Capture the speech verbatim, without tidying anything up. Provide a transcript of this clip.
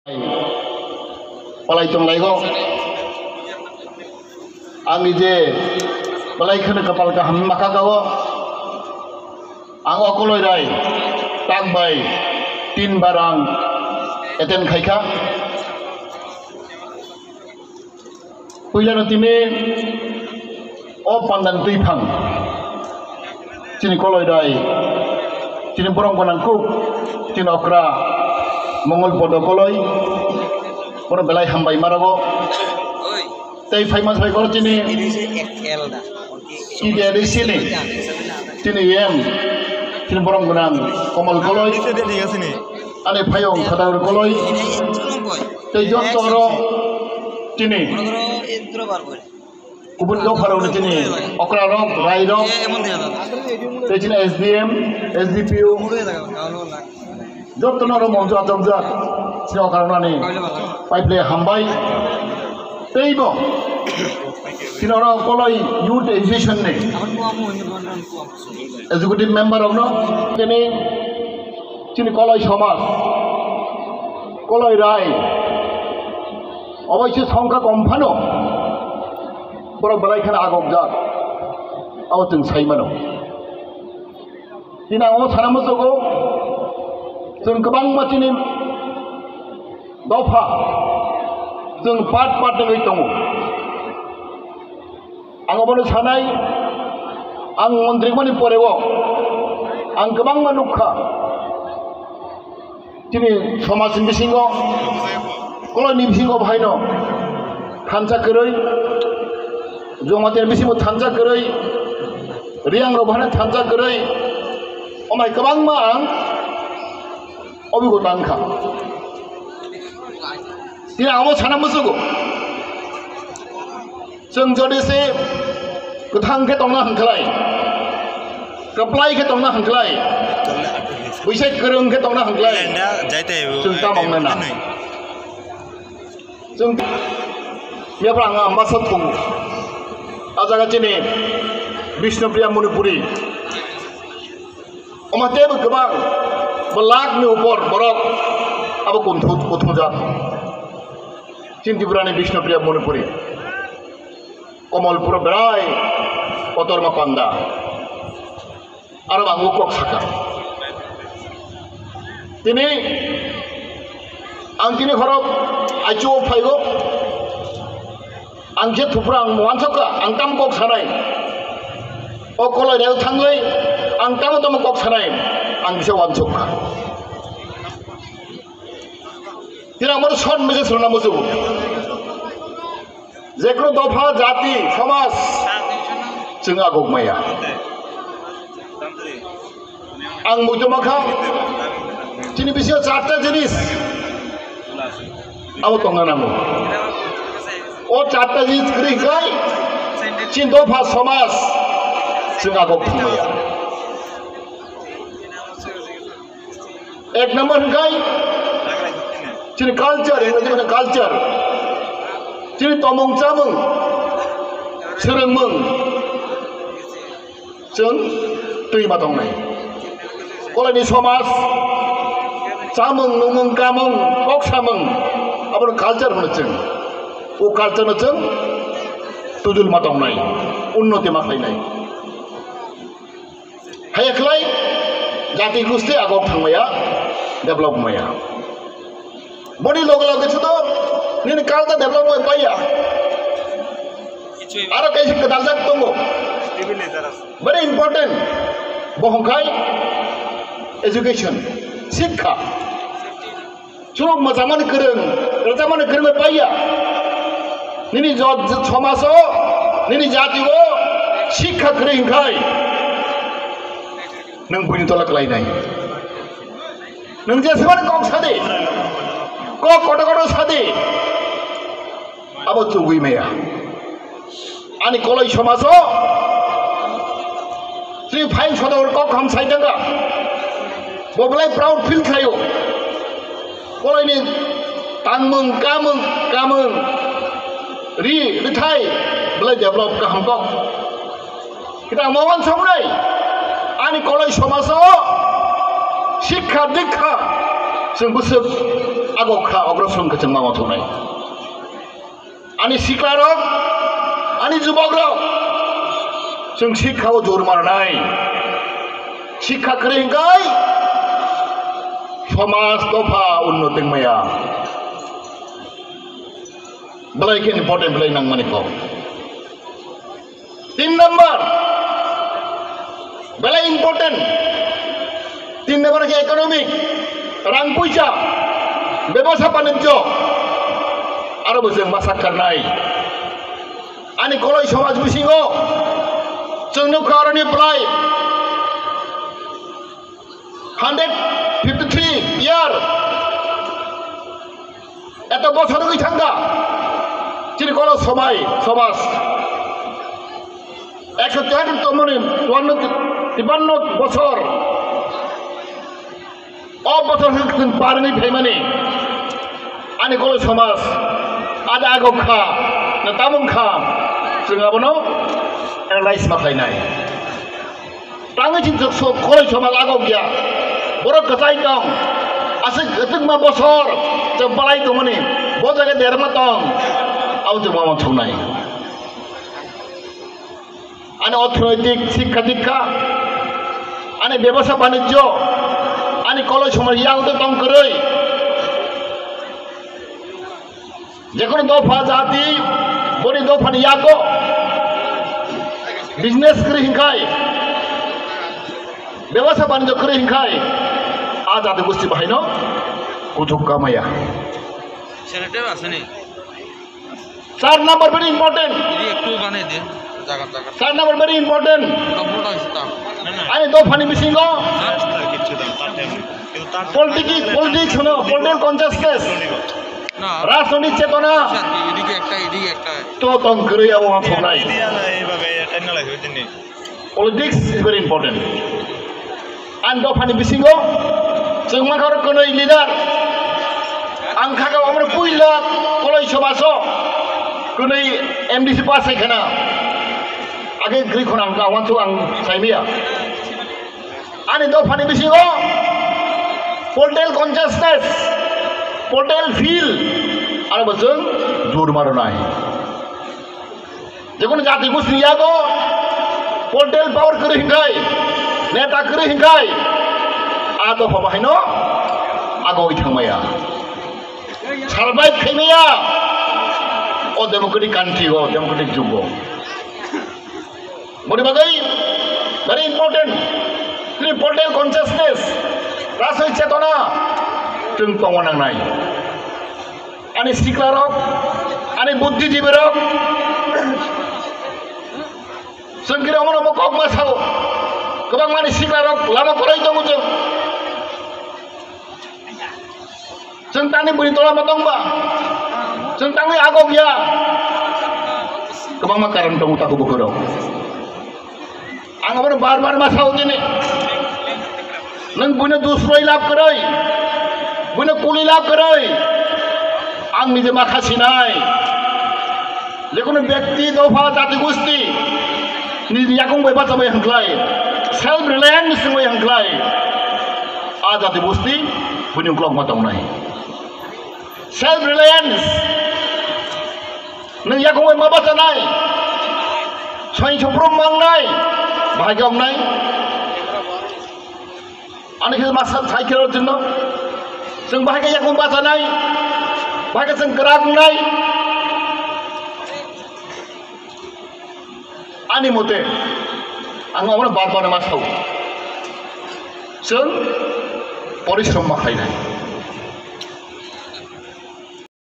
Palai tong laigo. Ang je belai kheno kapal kaham maka kao. Ang o Koloi Rai tak bai tin bar ang attend khaikha. Puilano tini o pandani twi phang chini Koloi Rai, chini borom gwnang kuk, chini okra Mongol Podo Koloi, bono belai hambai ma rogo. Tei phaima sai koro chini T D C ni, chini em, chini borom gwnang Komol Koloi, ani phayong Khadar Koloi, tei joto oro chini kubun dopharokni chini okrarok, rairok, tei chini S D M, S D P O, jotono oro monjo achomjak chini okrarokno ani pipeline hambai. Teibo chini oro Koloi Youth Association ni executive member rokno tini chini Koloi somaj, Koloi Rai, oboise songkha kom phano borok belai kheno agokjak, abo chwng sai mano. Tini ang o sana muchugo, chwng kwbangma chini dopha chwng part part wngwi tongo. Ang obono sanai, ang montri mani poreo ang kwbangma nukha. Chini somajni bisingo, Koloini bisingo bahaino thansa kwrwi, Jamatirni bisingo thansa kwrwi, Riyangrok bahaino thansa kwrwi, omai kwbangma ang obigota wngkha. Tini abo sana muchugo. Chwng jodi se kwthang khe tongna hwnkhlai, kwplai khe tongna hwnkhlai, buisai kwrwng khe tongna hwnglai, chwng tamo wngna na. Chwng yapra ang ambasa thung. A jaga chini Bishnupriya Manipuri. Omo teibo kwbang, bo lakh ni upor borok abo kunthu-, kuthumjak. Chini Tripura ni Bishnupriya Manipuri. Komolpuro berai kotorma panda. Aro ang o kok saka. Tini ang tini horok aichu o phaigo. Ang je thupra ang wansokha, ang tam kok sanai. O Koloi rel thanglai, ang tamo tamo kok sanai, ang bisa wansokha. Tini ang moro short message rwna muchungo. Jekunu dopha, jati, somaj, chwng agok maya. Ang muitu mankha, chini bisingo charta jinis abo tongna nango. O charta jinis kwrwi khai chini dopha, somaj, chwng agok thangmaya. Ek number hwnkhe chini culture, English mane culture, chini tomung chamung, swrwngmung, chwng twi ma tongnai. Kolaini somaj, chamung, nungmung, kamung, kok samung, abono culture hwno chwng. O culture no chwng tujul ma tongnai, unnoti ma khlainai. Haya khlai jati gusti agok thangmaya, develop maya. Boni loge loge se to nini culture develop bai paiya. Aro kaisa kwdaljak tongo. Very important. Bo hwnkhai education, sikha. Chwng mwchangmani kwrwng, rwchapmani kwrwng bai paiya. Nini jo-, somajo, nini jatio sikha kwrwi hwnkhai nwng buini tola kwlainai. Nwng jesebani kok sadi, kok kotor kotor sadi, abo chugui maya. Ani Koloi somajo chini phaiyung sodagur kok ham sai thangkha. Bo belai proud feel khlaio. Koloini tangmung, kamung, kamung, ri, rithai belai develop kaham kok. Kita mo wansoknai, ani Koloi somajo sikha dikha chwng bwswk Agok kha, ogrosor wngkha chwng ma uansuknai. Ani siklarok, ani jubokrok, chwng sikha o jor mananai. Sikha kwrwi hwnkhe somaj dopha unnoti wngmaya. Belai khe important, belai nangmani kok. Tin number, belai important. Tin number khe economic, rang puisa, bebasa banijjo, aro bo chwng ma sakkarnai. Ani Koloi somaj bisingo chwng nukha aroni belai hundred fifty three year. Eto bosor wngwi thangkha chini Koloi somai, somaj. Ekso tipanno, tipanno bosor. O bosor wngwi chwng par wngwi phaimani. Ani Koloi somaj ada agok kha, na tamung kha, chwng abono analyze ma khlainai. Tangwi chwng so-, Koloi somaj agok ya. Borok kwchai tong. Aswk kwtwkma bosor chwng balai tongmani. Bo jaga derma tong. Abo chwng ma uansuknai. Ani orthonoitik, sikha dikha, ani bebasa banijjo, ani Koloi somaj yang tong kwrwi. Jekono dopha jati, boni dophani yago business kwrwi hinkhai, bebasa banijjo kwrwi hinkhai, a jati gosti bahaino kuchuk kamaya. Selected aswni. Char number very important. Ini ektu bane de, jaga jaga. Char number very important. Kamu tak sita. Ani dophani bisingo politics, politics hono, political consciousness. না। রাজনৈতিক চেতনা। আচ্ছা, এদিকে একটা, এদিকে একটা। তো তং করে যাবো আমার ফোনাই। Politics is very important. Ang dophani bisingo chwng mankha oro kwnwi leader. Ang kha kha omo puila Koloi somaj o kwnwi M D C pass hai khana. Age gri khona ang ka wansu ang saimia. Ani dophani bisingo political consciousness, political feel, aro bo chwng jor maro nai. Jekono jati gosti yago political power kwrwi hinkhai, neta kwrwi hinkhai, a dopha bahaino agoi thangmaya. Survive khaimaya o democratic country o, democratic jugo. Boni bagwi very important, chini political consciousness, rajoi chetona chwng tongna nangnai. Ani siklarok, ani buddhijibirok, chwng khe omono bo kok ma sao. Kwbangmani siklarok lama kwrwi tongo chwng. Chwng tangni bwrwi tola ma tongba? Chwng tangni agok ya? Kwbangma karon tongo takhuk bukhurok. Ang abono bar bar ma sao tini. Nwng buino dusroi lab kwrwi, buino kuli lab kwrwi. Ang nije ma kha sinai. Jekono byakti, dopha, jati gosti nijni yakung bai bacha bai hwnkhlai, self reliance wngwi hwnkhlai, a jati gosti buini uklok ma tongnai. Self reliance, nwng yakung bai ma bachanai, soin sophrom mangnai, bahai khe wngnai. Ani khe masa sai khe rw chwngno. Chwng bahai khe yakung bachanai, bahai khe chwng kwrak wngnai. Ani mote, ang omono bar bar ma sao. Chwng porishrom ma khainai.